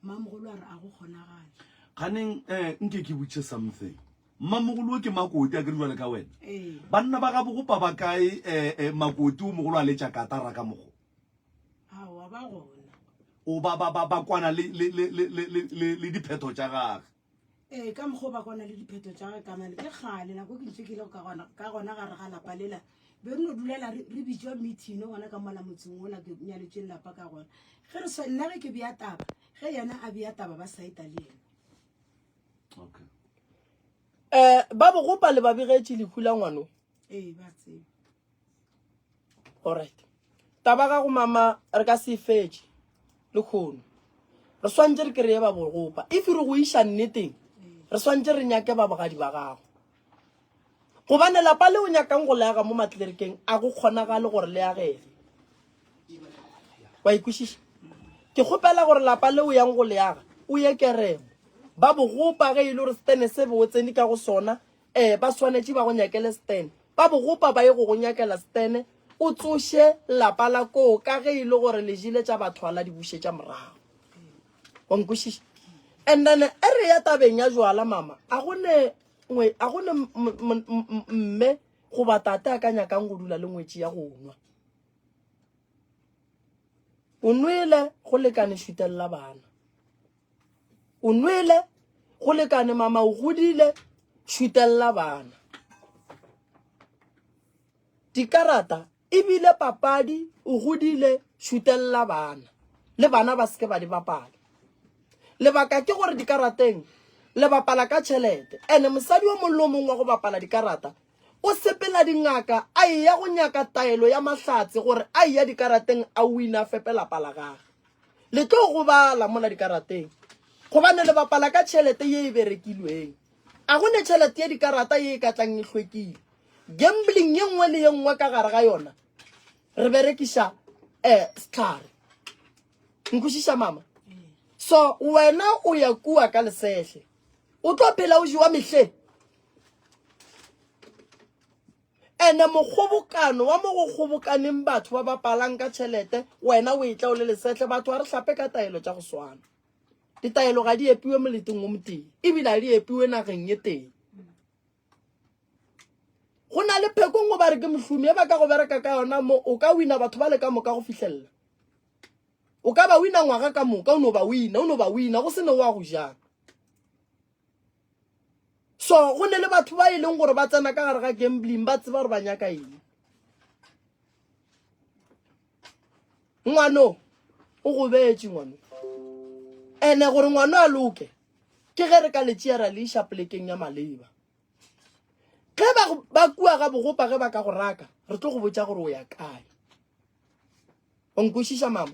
Mmamogolo a re a go kgonagale. Kganeng eh nke ke botše something. Mmamogolo o ke makoti a ke re jwale ka wena. Ee. Banna ba ga Bogopa ba kae eh eh makoti o mogolo a letša katara ka mokgo. Aowa ba gona. O ba ba ba ba kwana le le le le le le le diphetho tša gage. Ee, ka mokgwa o ba kwana le diphetho tša gage ka mane. Ke kgale nako ke ntše ke le ka gona ka gona gare ga lapa lela. Be re no dulela re re bitšwa meeting gona ka mola motseng ola ke nyaletšeng lapa ka gona. Ge re swa nna ge ke bea taba, ge yena a bea taba ba saeta le yena. Okay. Eh ba Bogopa le ba begetše lehu la ngwano? Ee, ba tseba. Alright. Taba gago mama re ka se e fetše lekgono. Re swantše re kereye ba bogopa. If re go iša nneteng, re swantše re nyake ba bogadi ba gago. Gobane lapa le o nyakang go le aga mo matlerekeng a go kgonagale gore le agege. Wa ikwešiša? Ke kgopela gore lapa le o yang go le aga o ye keremo. Ba bogopa ge e le gore setene se be o tsene ka go sona, eh, ba swanetše ba go nyakele setene. Ba bogopa ba ye go go nyakela setene, o tsoše lapa la koo ka ge e le gore le jele tša batho a la di bušetša morago. Wa nkwešiša? And then e re ya tabeng ya jwala mama, a go ne ngwe a go ne mme goba tate a ka nyakang go dula le ngwetši ya go nwa. O nwele go lekane šutelela bana. O nwele go lekane mama o godile šutelela bana. Dikarata e bile papadi o godile šutelela bana le bana ba seke ba di bapala. Lebaka ke gore dikarateng le bapala ka tšhelete ene mosadi o mongwe le o mongwe wa go bapala dikarata o sepela dingaka a eya go nyaka taelo ya mahlatse gore a eya dikarateng a wina a fepe lapa la gage. Le tlo gobala mola dikarateng gobane le bapala ka tšhelete ye e berekilweng. A go ne tšhelete ya dikarata ye e ka tlang e hlwekile. Gambling ye nngwe le ye nngwe ka gare ga yona re berekiša um sehlare. Nkwešiša mama? So wena o ya kua ka lesehle o tlo phela o jewa mehleng. Ene mokgobokano wa mo go kgobokaneng batho ba bapalang ka tšhelete, wena o etla o le lesehle, batho ga re hlape ka taelo tša go swana. Ditaelo ga di epiwe moleteng o motee, ebile ga di epiwe nageng e tee. Go na le pheko nngwe ba re ke mohlumi e ba ka go bereka ka yona mo o ka wina batho ba le ka moka go fihlelela. O ka ba wina ngwaga ka moka o no ba wina, o no ba wina go se ne wa go jang. So go ne le batho ba e leng gore ba tsena ka gare ga gambling ba tseba gore ba nyaka eng. Ngwano o gobetše ngwano. Ene gore ngwano a loke ke ge re ka le tšea ra le iša polekeng ya maleba. Ge ba, ba kua ga bogopa ge ba ka go raka, re tlo go botša gore o ya kae. O nkwešiša mama?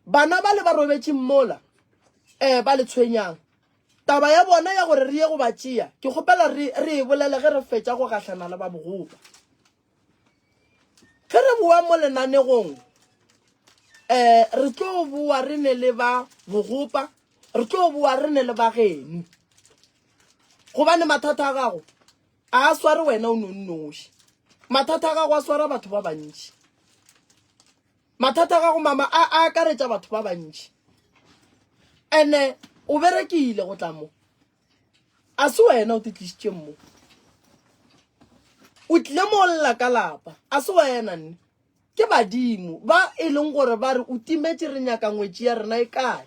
Bana ba le ba robetšeng mola, eh, ba le tshwenyang. Taba ya bona ya gore re ye go ba tšea, ke kgopela re, re e bolele ge re fetša go gahlana le ba bogopa. Ge re boa mo lenanegong, eh, re tlo boa re ne le ba bogopa, re tlo boa re ne le ba geno. Gobane mathata a gago a a sware wena o nonnoši. Mathata a gago a swara batho ba bantši. Mathata a gago mama a a akaretša batho ba bantši. Ene o berekile go tla mo. A se wena o te tlišitšeng mo. O tlile mo lla ka lapa. A se wena nne. Ke badimo ba e leng gore ba re o timetše re nyaka ngwetši ya rena e kae.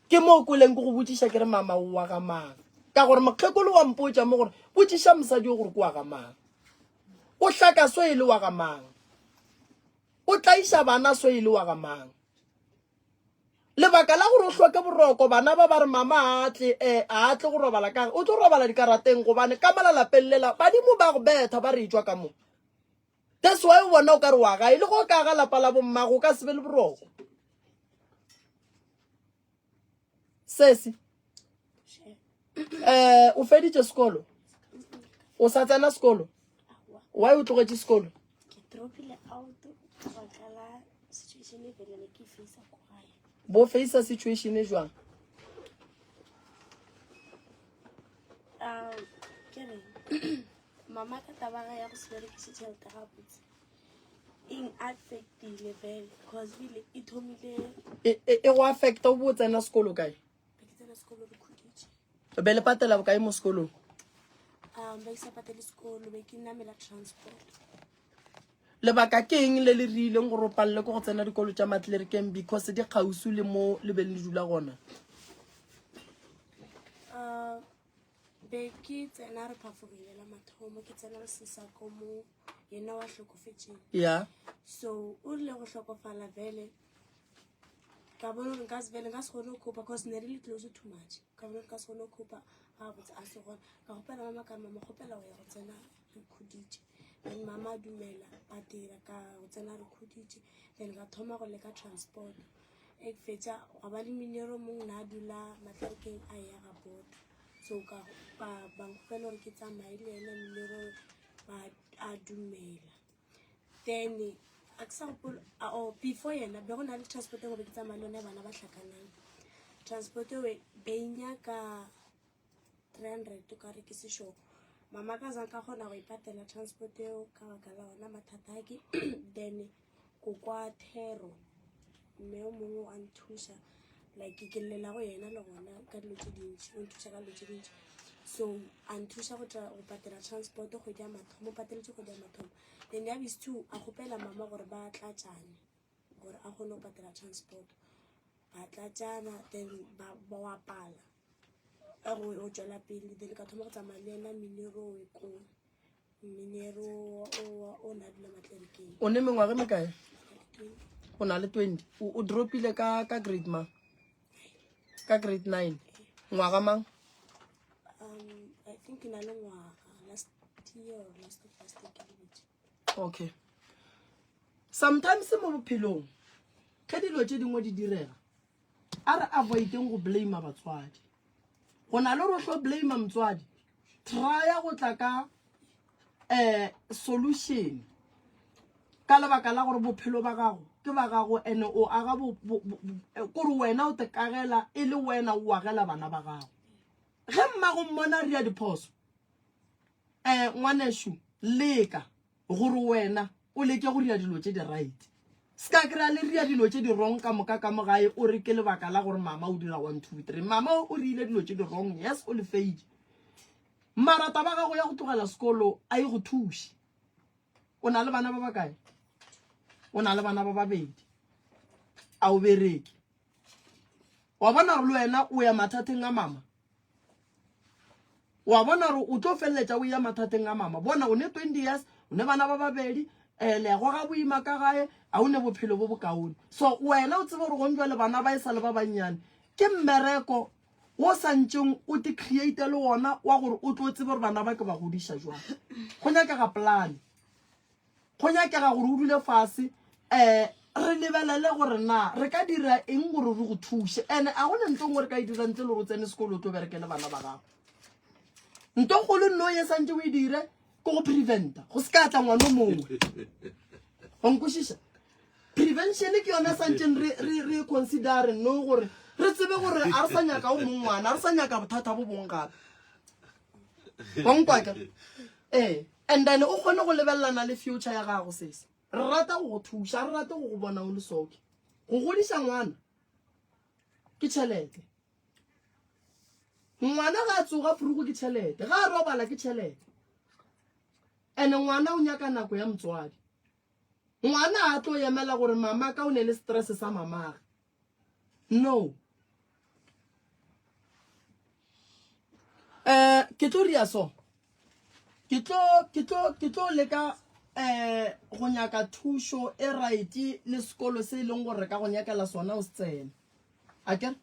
Ke mo kweleng ke go botšiša ke re mama o wa ga mang. Ka gore mokgekolo wa mpotša mo gore botšiša mosadi o gore ke wa ga mang. O hlaka so e le wa ga mang. O tlaiša bana so e le wa ga mang. Lebaka la gore o hloke boroko bana ba ba re mama a tle eh, a tle go robala ka o tlo robala dikarateng gobane ka mola lapeng lela badimo ba go betha ba re etšwa ka mo. That's why o bona o ka re wa gae le go ka ga lapa la bommago o ka se be le boroko. Sesi eh o feditše sekolo? O sa tsena sekolo? Why o tlogetše sekolo? Ke dropile out ka baka la situation e bele ke face ko gae. Bo face situation e jwang? Um ke re mama ka taba ya go se berekise tšhelete gabotse eng affectile vele cause bile e thomile e, e, e go affecta o bo tsena sekolo kae be ke tsena sekolo re khuditše be le patela bokae mo sekolong um be ke sa patele sekolo be ke namela transport lebaka ke eng le le rileng gore o palele ke go tsena dikolo tša matlerekeng because di kgauswi le mo le beng le dula gona um Be ke tsena re phafogile la mathomo ke tsena le sesako mo yena wa hlokofetšeng. Yeah. So o rile go hlokofala vele ka bona gore nka se vele nka se kgone go khopa cause ne re le close too much ka bona gore nka se kgone go khopa ga botse a se gona ka kgopela mama ka re mama kgopela go ya go tsena re khuditše then mama a dumela ba dira ka go tsena re khuditše then ka thoma go leka transport. E ke fetša gwa ba le minero mongwe na a dula Matlarekeng a ya ga bota. So ka ba ba nkgopela gore ke tsamaye le yena minero ba a dumela. Then a ke sa gopola oh before yena be go na le transport e nngwe be ke tsamaya le yone ya bana ba hlakanang. Transport eo be e nyaka 300 o ka re ke sešo. Mama ka zang ka kgona go e patela transport eo ka baka la ona mathata a ke then ko kwa thero mme o mongwe a nthuša like ke llela go yena le gona ka dilo tše dintši o nthuša ka dilo tše dintši so a nthuša go go patela transport kgwedi ya mathomo o pateletše kgwedi ya mathomo then ya bese two a kgopela mama gore ba tlatšane gore a kgone go patela transport ba tlatšana then ba ba wa pala ka go go tšwela pele then ka thoma go tsamaya le yena mineroe ko minero o na dula matlerekeng o ne mengwaga e mekae o na le 20 o dropile ka ka grade mang ka grade 9 ngwaga mang um i think na le ngwaga last year or last of last year ke lebetse okay sometimes mo bophelong ge dilo tše dingwe di direga A re avoideng go blame batswadi. Go na le gore o tlo blame motswadi, trya go tla ka um solution ka lebaka la gore bophelo ba gago ke ba gago ene o aga kore wena o tekagela e le wena o agela bana ba gago. Ge mmago mmona ria diphoso um ngwanešu leka gore wena o leke go ria dilo tše di right se ka kry-a le ria dilo tše di wrong ka moka ka mo gae o re ke lebaka la gore mama o dira one two three mama o riile dilo tše di wrong yes o lefeile mara taba gago ya go tlogela sekolo a e go thuše o na le bana ba bakae o na le bana ba babedi a o bereke wa bona gore le wena o ya mathateng a mama wa bona gore o tlo feleletša o ya mathateng a mama bona o ne 20 years o ne bana ba babedi um le ya goga boima ka gae a o ne bophelo bo bokaone so wena o tsebe gore gong jwale bana ba e sa le ba bannyane ke mmereko wo sa ntšeng o te create le wona wa gore o tlo tsebe gore bana ba ke ba godiša jwang go nyakega plan Go nyakega gore o dule fase um re lebelele gore na re ka dira eng gore re go thuše. Ene a go ne nto nngwe re ka e dira ntle le gore o tsene sekolo o tlo bereke le bana ba gago. Nto kgolo nno ye santse o e dire ke go preventa go se ka tla ngwana o mongwe. Wa nkwešiša? Prevention ke yona santseng re re re consider no gore re tsebe gore a re sa nyaka o mong ngwana, a re sa nyaka bothata bo bong gape. Wa nkwa ke? Ee. And then o kgone go lebelelana le future ya gago sesi. Re rata go go thuša, re rate go go bona o le soke. Go godiša ngwana ke tšhelete. Ngwana ga a tsoga phurugo ke tšhelete, ga a robala ke tšhelete. And ngwana o nyaka nako ya motswadi. Ngwana a tlo emela gore mama ka o ne le stress sa mamage. No. Eh ke tlo ria so. Ke tlo ke tlo ke tlo leka eh go nyaka thušo e right le sekolo se e leng gore ka go nyakela sona o se tsene. Akere?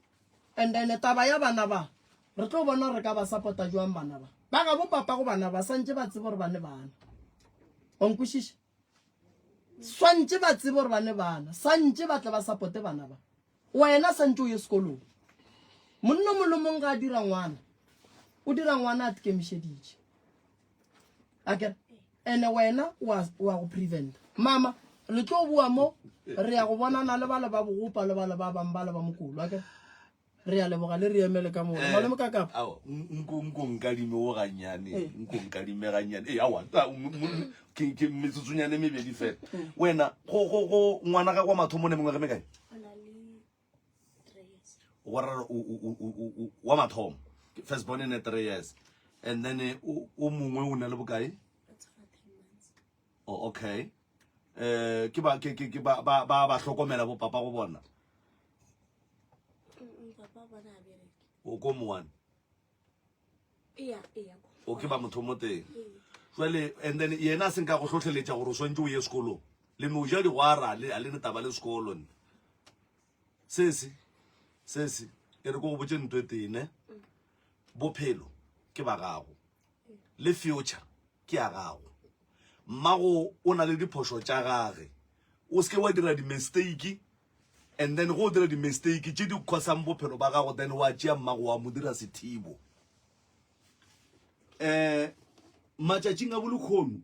And then taba ya bana ba re tlo bona re ka ba support-a jwang bana ba. Ba ga bo papa go bana ba santse ba tsebe gore ba ne bana. Wa nkwešiša? Swantše ba tsebe gore ba ne bana, santše ba tle ba supporte bana ba. Wena santše o ye sekolong. Monna o mongwe le mongwe ga a dira ngwana, o dira ngwana a tikemišeditše. Akere? Ene wena wa wa go prevent. Mama, le tlo boa mo re ya go bonana le bale ba bogopa le bale ba bang bale ba mokolo. Akere? Re a leboga le re emele ka moo. Eh, Malome ka kapa. Ao, nko nko nkadime o gannyane, eh. nko nkadime gannyane. Eh, awa, ke ke metsotsonyane mebedi fela. Eh. Wena go go go ngwana ga kwa mathomo ne mengwe ge mekae? Wa ra o o o wa mathomo. First born in 3 years. And then eh, o mongwe o na le bokae? Oh, okay. Eh ke ba ke ke ba ba ba hlokomela bo papa go bona. Papa bona a bereke. O ko moane? Eya, eya. O ke ba motho mo teng. Jwale and then yena a se nka go hlohleletša gore o swantse o ye sekolong. Le no ja digwara le a le ne taba le sekolo nne. Sesi, sesi, e re ko go botse ntwe tee ne. Bophelo ke ba gago. Le future ke ya gago. Mmago o na le diphošo tša gage. O seke wa dira di-mistake. And then go dira di-mistake tše di cosang bophelo ba gago then wa tšea mmago wa mo dira sethibo. Um matšatšing a bolekgono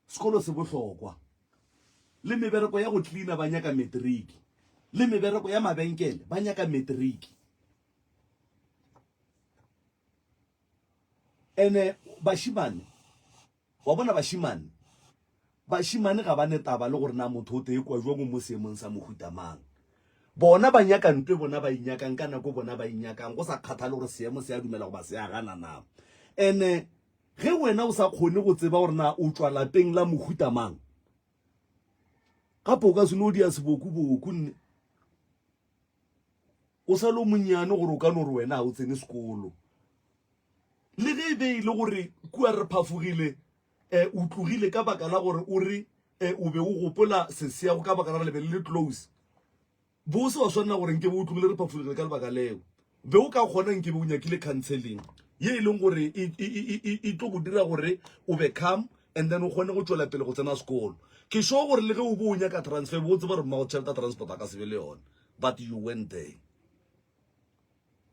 sekolo se bohlokwa le mebereko ya go cleaner ba nyaka matric le mebereko ya mabenkele ba nyaka matric ene bašimane Wa bona bašemane, bašemane ga ba ne taba le gore na motho o tee kwa jwang o mo seemong sa mohuta mang. Bona ba nyaka nto e bona ba e nyakang ka nako bona ba e nyakang, go sa kgathale gore seemo se a dumela goba se a gana na. Ene ge wena o sa kgone go tseba gore na o tšwa lapeng la mohuta mang, gape o ka se no dia sebokuboku nne. O sa le o monnyane gore o ka no re wena ga o tsene sekolo. Le ge e be e le gore kua re phafogile um o tlogile ka baka la gore o re um o be o gopola seseago ka baka la gore le be le le close, bo o se wa swanela gore nke be o tlogile re phafogile ka lebaka leo. Be o ka kgona nke be o nyakile counseling ye e leng gore e, e, e, e, e tlo go dira gore o be calm and then o kgone go tšwela pele go tsena sekolo. Ke sure gore le ge o bo o nyaka transfer bo o tseba gore mmago tšhelete ya transport a ka se be le yona but you went there.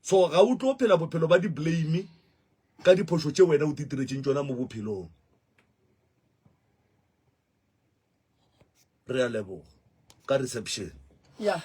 So ga o tlo phela bophelo ba di-blame ka diphošo tše wena o titiretšeng tšona mo bophelong. Re a leboga ka reception. Yeah.